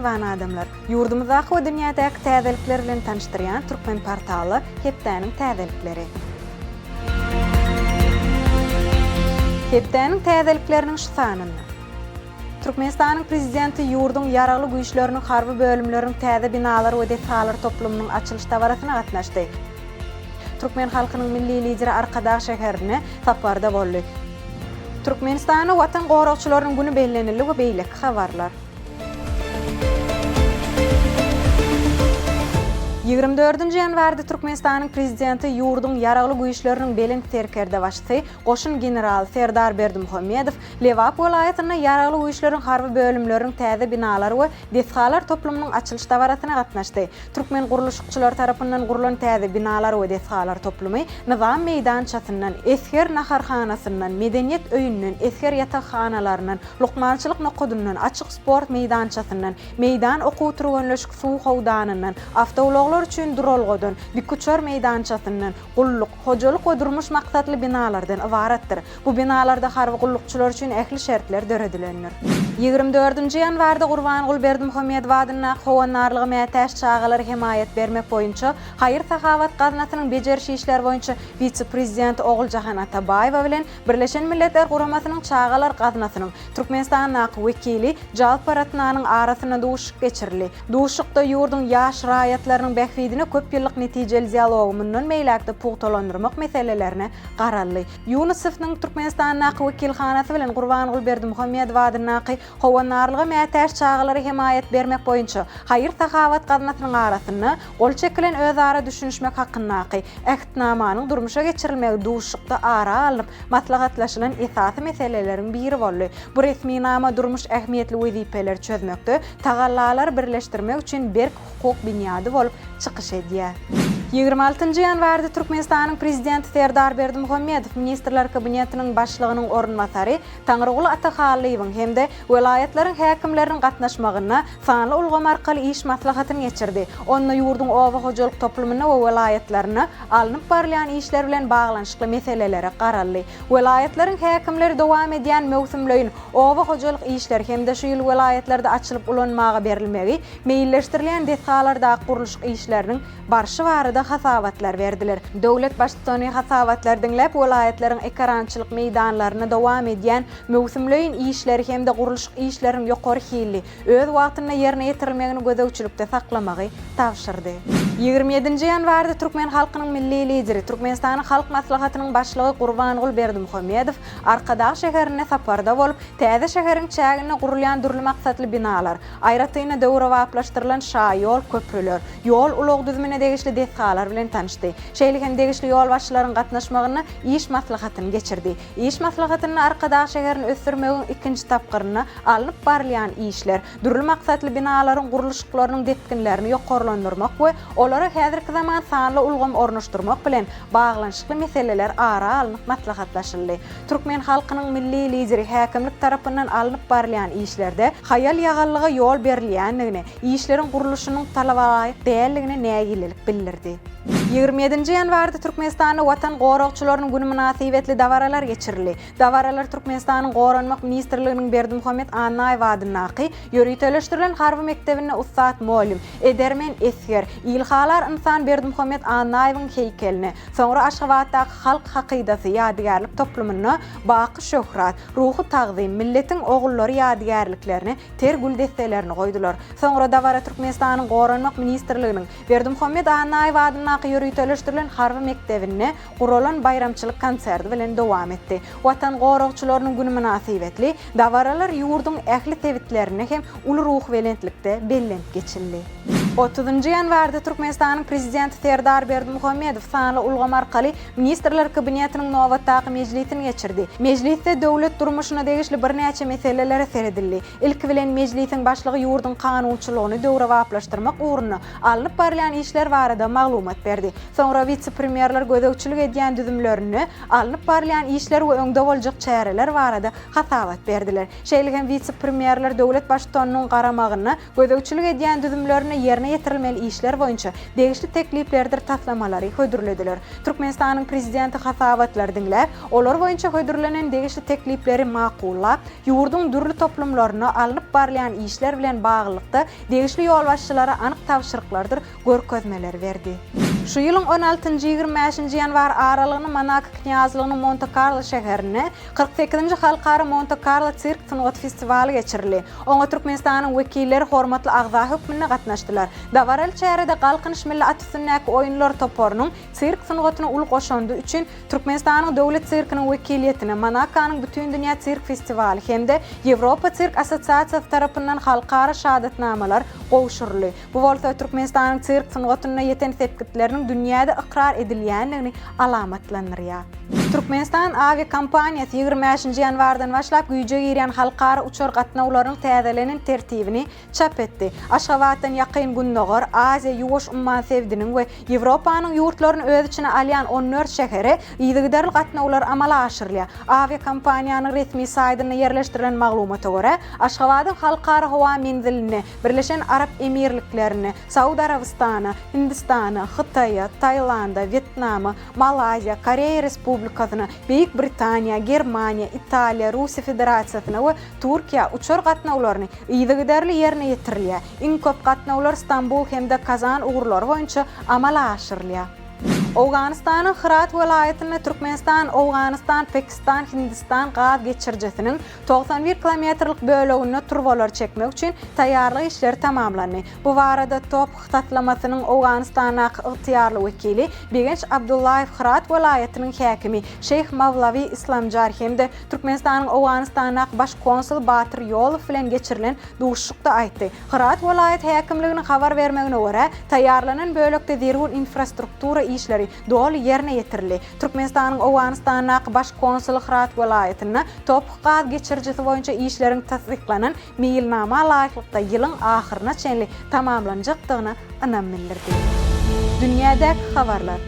Mähriban adamlar! Ýurdumyzdaky we dünýädäki täzelikler bilen tanyşdyrýan Türkmen portaly hepdäniň täzelikleri. Hepdäniň täzelikleriniň şu sanynda. Türkmenistanyň Prezidenti ýurduň Ýaragly Güýçleriniň harby bölümleriniň täze binalar we desgalar toplumynyň açylyş dabarasyna gatnaşdy. Türkmen halkynyň Milli Lideri Arkadag şäherine saparda boldy. Türkmenistanda Watan goragçylarynyň güni bellenildi we beýleki habarlar. 24 ýanwarda Türkmenistanyň Prezidenti ýurduň Ýaragly Güýçleriniň Belent Serkerdebaşysy, goşun generaly Serdar Berdimuhamedow Lebap welaýatynda Ýaragly Güýçleriň harby bölümleriniň täze binalary we desgalar toplumynyň açylyş dabarasyna gatnaşdy. Türkmen gurluşykçylary tarapyndan gurlan täze binalar we desgalar toplumy nyzam meýdançasyndan, esger naharhanasyndan, medeniýet öýünden, esger ýatakhanalaryndan, lukmançylyk nokadyndan, açyk sport meýdançasyndan, meýdan okuw-türgenleşik suw howdanyndan, awtoulaglar üçin duralgadan, dikuçar meýdançasyndan, gulluk, hojalyk we durmuş maksatly binalardan ybaratdyr. Bu binalarda harby gullukçylar üçin ähli şertler döredilendir. 24-nji ýanwarda Gurbanguly Berdimuhamedow adyndaky Howandarlyga mätäç çagalara hemaýat bermek boýunça haýyr-sahawat gaznasynyň bejeriş işleri boýunça wise-prezidenti Oguljahan Atabaýewa bilen Birleşen Milletler Guramasynyň Çagalar gaznasynyň Türkmenistandaky wekili Jalpa Ratnanyň arasynda duşuşyk geçirildi. Duşuşykda ýurduň ýaş raýatlarynyň bähbidine köp ýyllyk netijeli dialogy mundan beýläk-de pugtalandyrmak meselelerine garaldy. Ýunisef-niň Türkmenistandaky wekilhanasy bilen Gurbanguly Berdimuhamedow adyndaky Howandarlyga mätäç çagalara hemaýat bermek boýunça haýyr-sahawat gaznasynyň arasynda gol çekilen özara düşünişmek hakyndaky Ähtnamanyň durmuşa geçirilmegi duşuşykda ara alnyp maslahatlaşylan esasy meseleleriň biri boldy. Bu resminama durmuş ähmiýetli wezipeleri çözmekde tagallalary birleşdirmek üçin berk hukuk binýady bolup çykyş edýär. 26-njy ýanwarda Türkmenistanyň Prezidenti Serdar Berdimuhamedow Ministrler Kabinetiniň Başlygynyň orunbasary Taňryguly Atahallyýewiň hem-de welaýatlaryň häkimleriniň gatnaşmagynda sanly ulgam arkaly iş maslahatyny geçirdi. Onda ýurduň oba hojalyk toplumynda we welaýatlarynda alnyp barylýan işler bilen baglanyşykly meselelere garaldy. Welaýatlaryň häkimleri dowam edýän möwsümleýin oba hojalyk işleri hem-de şu ýyl welaýatlarda açylyp ulanmaga berilmegi meýilleşdirilýän desgalardaky gurluşyk işleriniň barşy barada hasabatlar berdiler. Döwlet Baştutany hasabatlary diňläp, welaýatlaryň ekerançylyk meýdanlarynda dowam edýän möwsümleýin işleri hem-de gurluşyk işleriniň ýokary hilli, öz wagtynda ýerine ýetirilmegini gözegçilikde saklamagy tabşyrdy. 27-nji ýanwarda türkmen halkynyň Milli Lideri, Türkmenistanyň Halk Maslahatynyň Başlygy Gurbanguly Berdimuhamedow Arkadag şäherinde saparda bolup, täze şäheriň çäginde gurulýan dürli maksatly binalar, aýratyn-da döwrebaplaşdyrylan şaýol, köprüler, ýol-ulag düzümine degişli desgalar bilen tanyşdy. Şeýle hem degişli ýolbaşçylaryň gatnaşmagynda iş maslahatyny geçirdi. Iş maslahatynda Arkadag şäherini ösdürmegiň ikinji tapgyrynda alnyp barylýan işler, dürli maksatly binalaryň gurluşyklarynyň depginlerini ýokarlandyrmak we olara häzirki zaman sanly ulgam ornaşdyrmak bilen baglanyşykly meseleler ara alnyp maslahatlaşyldy. Türkmen halkynyň Milli Lideri häkimlik tarapyndan alnyp barylýan işlerde haýal-ýagallyga ýol berilýändigine, işleriň gurluşynyň talabalaýyk däldigine nägilelik bildirdi. 27-nji ýanwarda Türkmenistanda Watan goragçylarynyň güni mynasybetli dabaralar geçirildi. Dabaralar Türkmenistanyň Goranmak ministrliginiň Berdimuhamet Annaýew adyndaky Ýöriteleşdirilen harby mekdebinde ussat mugallym, edermen esger, ilhalar ynsan Berdimuhamet Annaýewiň heýkeline, soňra Aşgabatdaky Halk hakydasy ýadygärlik toplumynda Baky şöhrat, Ruhy tagzym, Milletiň ogullary ýadygärliklerine ter gül desselerini goýdular. Soňra dabara Türkmenistanyň Goranmak ministrliginiň Berdimuhamet Annaýew adyndaky Ýöriteleşdirilen harby mekdebinde guralan baýramçylyk konserti bilen dowam etdi. Watan goragçylarynyň güni mynasybetli dabaralar ýurduň ähli sebitlerinde hem uly ruhubelentlikde bellenip geçildi. Otuzynjy ýanwarda Türkmenistanyň Prezidenti Serdar Berdimuhamedow sanly ulgam arkaly Ministrler Kabinetiniň nobatdaky mejlisini geçirdi. Mejlisde döwlet durmuşyna degişli birnäçe meselelere seredildi. Ilki bilen Mejlisiň başlygy ýurduň kanunçylygyny döwrebaplaşdyrmak ugrunda alnyp barylýan işler barada maglumat berdi. Soňra wise-premýerler gözegçilik edýän düzümlerinde alnyp barylýan işler we öňde boljak çäreler barada hasabat berdiler. Şeýle hem wise-premýerler döwlet Baştutanynyň garamagyna gözegçilik edýän düzümlerinde ýerine. ýerine ýetirilmeli işler boýunça degişli tekliplerdir taslamalary hödürlediler. Türkmenistanyň Prezidenti hasabatlary diňläp, olar boýunça hödürlenen degişli teklipleri makullap, ýurduň dürli toplumlarynda alnyp barylýan işler bilen baglylykda degişli ýolbaşçylara anyk tabşyryklardyr görkezmeleri berdi. Şu ýylyň on altynjy-ýigrimi bäşinji ýanwar aralygyny Monako Knýazlygynyň Monte-Karlo şäherinde 48-nji Halkara Monte-Karlo sirk sungaty festiwaly geçirildi. Oňa Türkmenistanyň wekilleri hormatly agza hökmünde gatnaşdylar. Dabaraly çärede Galkynyş milli at üstündäki oýunlar toparynyň sirk sungatyna uly goşandy üçin Türkmenistanyň Döwlet sirkiniň wekiliýetine Monakonyň Bütindünýä sirk festiwaly hem-de Ýewropa sirk assosiasiýasy tarapyndan halkara şahadatnamalar gowşuryldy. Bu bolsa Türkmenistanyň sirk sungatynda ýeten sepgitleriniň dünýäde ykrar edilýändigini alamatlandyrýar. Türkmenistan awiakompaniýasy 25-nji ýanwardan başlap güýje girýän halkara uçar gatnawlarynyň täzelenen tertibini çap etdi. Aşgabatdan Ýakyn Gündogar, Aziýa, Ýuwaş umman sebitiniň we Ýewropanyň ýurtlaryny öz içine alýan on dört şähere yzygiderli gatnawlar amala aşyrylýar. Awiakompaniýanyň resmi saýtynda ýerleşdirilen maglumata görä, Aşgabadyň Halkara howa menzilinde Birleşen Arap Emirliklerine, Saud Arabystana, Hindistana, Hytaýa, Taýlanda, Wýetnama, Malaýziýa, Koreýa Respublikasyna, Beýik Britaniýa, Germaniýa, Italiýa, Russiýa Federasiýasyna we Türkiýä uçar gatnawlaryny yzygiderli ýerine ýetirilýär. Iň köp gatnawlar Stambul hem-de Kazan ugurlary boýunça amala aşyrylýar. Owganystanyň Hyrat welaýatynda Türkmenistan, Owganystan, Pakistan, Hindistan gaz geçirijisiniň 91 kilometrlik böleginde turbalary çekmek üçin taýýarlyk işleri tamamlandy. Bu barada TOPH taslamasynyň Owganystandaky ygtyýarly wekili Begenç Abdullaýew Hyrat welaýatynyň häkimi Şeýh Mawlawi Islamjar hem-de Türkmenistanyň Owganystandaky baş konsuly Batyr Ýolow bilen geçirilen duşuşykda aýtdy. Hyrat welaýat häkimliginiň habar bermegine görä, taýýarlanan bölekde zerur infrastruktura işleri doly ýerine ýetirildi. Türkmenistanyň Owganystandaky baş konsuly Hyrat welaýatynda TOPH gaz geçirijisi boýunça işleriň tassyklanan meýilnama laýyklykda ýylyň ahyryna çenli tamamlanjakdygyna ynam bildirdi. Dünýädäki habarlar.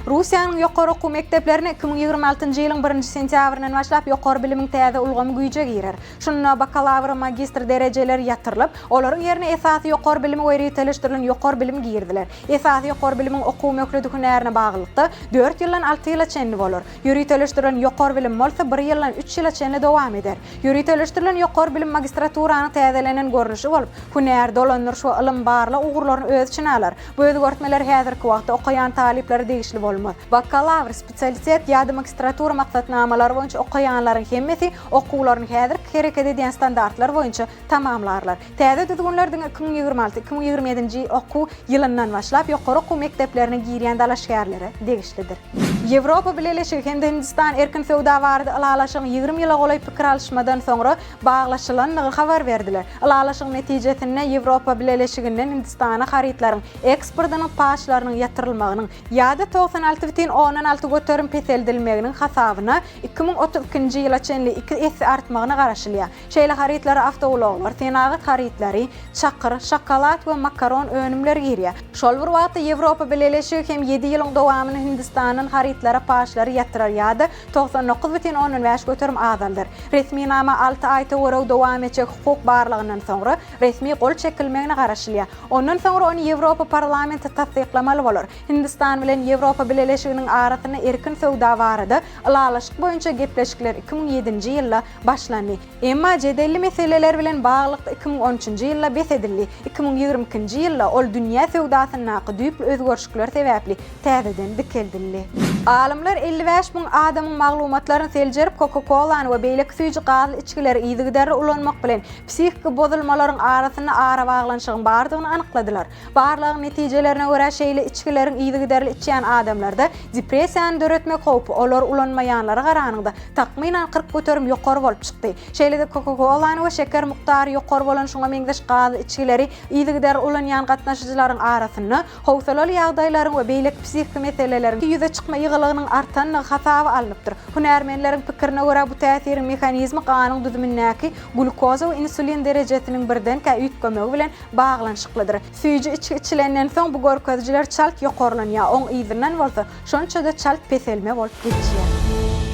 Russiýanyň ýokary okuw mekdeplerinde 2026-njy ýylyň birinji sentýabryndan başlap ýokary bilimiň täze ulgamy güýje girer. Şunda bakalawr we magistr derejeleri ýatyrylyp, olaryň ýerine esasy ýokary bilimi we ýöriteleşdirilen ýokary bilim giriziler. Esasy ýokary bilimiň okuw möhleti hünärine baglylykda, dört ýyldan alty ýyla çenli bolar. Ýöriteleşdirilen ýokary bilim bolsa bir ýyldan üç ýyla çenli dowam eder. Ýöriteleşdirilen ýokary bilim magistraturanyň täzelenen görnüşi bolup, hünär, dolandyryş we ylym-barlag ugurlaryny öz içine alar. Bu özgertmeler häzirki wagtda okaýan talyplara degişli bolmaz. Bakalawr, spesialitet ýa-da magistratura maksatnamalary boýunça okaýanlaryň hemmesi okuwlaryny häzirki hereket edýän standartlar boýunça tamamlarlar. Täze düzgünler diňe 2026, 2027-nji okuw ýylyndan başlap ýokary okuw mekdeplerine girýän dalaşgärlere degişlidir. Ýewropa Bileleşigi hem-de Hindistan erkin söwda barada ylalaşygyň 20 ýyla golaý pikir alyşmadan soňra baglaşylandygy habar berdiler. Ylalaşygyň netijesinde Ýewropa Bileleşiginden Hindistana harytlaryň eksportynyň paçlarynyň ýatyrylmagynyň ýa-da 96,6% peseldilmeginiň hasabyna 2032-nji ýyla çenli iki esse artmagyna garaşylýar. Şeýle harytlara awtoulaglar, senagat harytlary, çakyr, şokolad we makaron önümleri girýär. Şol bir wagtda Ýewropa Bileleşigi hem ýedi ýylyň dowamynda Hindistandan harytlara paçlary ýatyrar ýa-da 99,5% azaldar. Resminama alty aý töweregi dowam etjek hukuk barlagyndan soňra resmi gol çekilmegine garaşylýar. Ondan soňra ony Ýewropa Parlamenti tassyklamaly bolar. Hindistan bilen Ýewropa Bileleşiginiň arasynda erkin söwda barada ylalaşyk boýunça gepleşikler 2007-nji ýylda başlandy. Emma jedelli meseleler bilen baglylykda 2013-nji ýylda bes edildi. 2022-nji ýylda ol dünýä söwdasyndaky düýpli özgerişikler sebäpli täzeden dikeldildi. Alymlar 55 müň adamyň maglumatlaryny seljerip, Coca-Cola-ny we beýleki süýji gazly içgileri yzygiderli ulanmak bilen psihiki bozulmalaryň arasynda arabaglanyşygyň bardygyny anykladylar. Barlagyň netijelerine görä, şeýle içgileriň yzygiderli içýän adamlarda depressiýany döretmek howpy olary ulanmaýanlara garanyňda, takmynan 40% ýokary bolup çykdy. Şeýle-de Coca-Cola-ny we şeker mukdary ýokary bolan şuňa meňzeş gazly içgileri yzygiderli ulanýan gatnaşyjylaryň arasynda howsalaly ýagdaýlaryň we beýleki psihiki meseleleriň ýüze çykma ýygylygynyň artandygy hasaba alnypdyr. Hünärmenleriň pikirine görä, bu täsiriň mehanizmi ganyň düzümindäki glýukoza we insulin derejesiniň birdenkä üýtgemegi bilen baglanyşyklydyr. Süýji içgi içilenden soň bu görkezijiler çalt ýokarlanýar, oň yzyndan bolsa şonça-da çalt peselme bolup geçýär.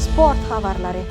Sport habarlary.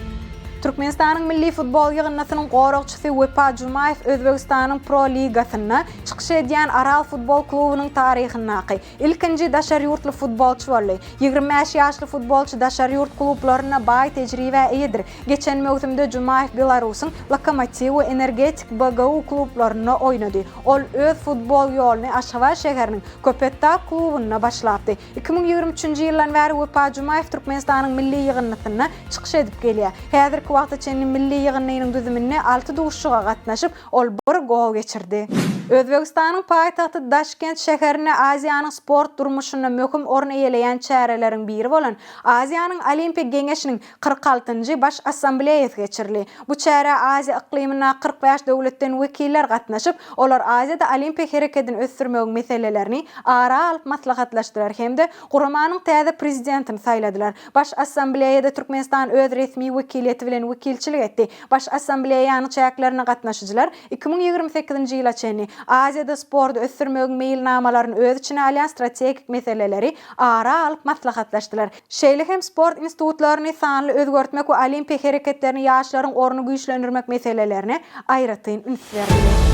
Türkmenistanyň milli futbol ýygyndysynyň goragçysy Wepa Jumaýew Özbegistanyň Pro ligasynda çykyş edýän Aral futbol klubunyň taryhyndaky ilkinji daşary ýurtly futbolçy boldy. 25 ýaşly futbolçy daşary ýurt klublarynda baý tejribä eýedir. Geçen möwsümde Jumaýew Belarusyň Lokomotiw we Energetik BGU klublarynda oýnady. Ol öz futbol ýoluny Aşgabat şäheriniň Köpetdag klubunda başlapdy. 2023-nji ýyldan bäri Wepa Jumaýew Türkmenistanyň milli ýygyndysynda çykyş edip gelýär. Häzirki wagta çenli milli ýygyndynyň düzüminde alty duşuşyga gatnaşyp, ol bir gol geçirdi. Özbegistanyň paýtagty Daşkent şäherinde Aziýanyň sport durmuşynda möhüm orun eýeleýän çäreleriň biri bolan Aziýanyň Olimpiýa Geňeşiniň 46-njy Baş Assambleýasy geçirildi. Bu çärä Aziýa yklymyndaky 45 döwletden wekiller gatnaşyp, olar Aziýada olimpiýa herekedini ösdürmegiň meselelerini ara alyp maslahatlaşdylar hem-de guramanyň täze Prezidentini saýladylar. Baş Assambleýada Türkmenistan öz resmi wekiliýeti bilen wekilçilik etdi. Baş Assambleýanyň çäklerine gatnaşyjylar 2028-nji ýyla çenli Aziýada sporty ösdürmegiň meýilnamalaryny öz içine alýan strategik meseleleri ara alyp maslahatlaşdylar. Şeýle hem sport institutlaryny sanly özgertmek we olimpiýa hereketlerini ýaşlaryň ornuny güýçlendirmek meselelerine aýratyn üns berildi.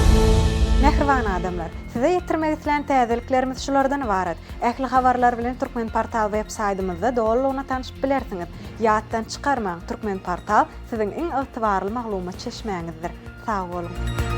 Mähriban adamlar! Size ýetirmek islän täzeliklerimiz şulardan ybarat. Ähli habarlar bilen Turkmenportal web saýdymyzda dolulygyna tanşyp bilersiňiz. Ýatdan çykarmaň, Turkmenportal siziň iň ygtybarly maglumat çeşmäňizdir. Sag boluň!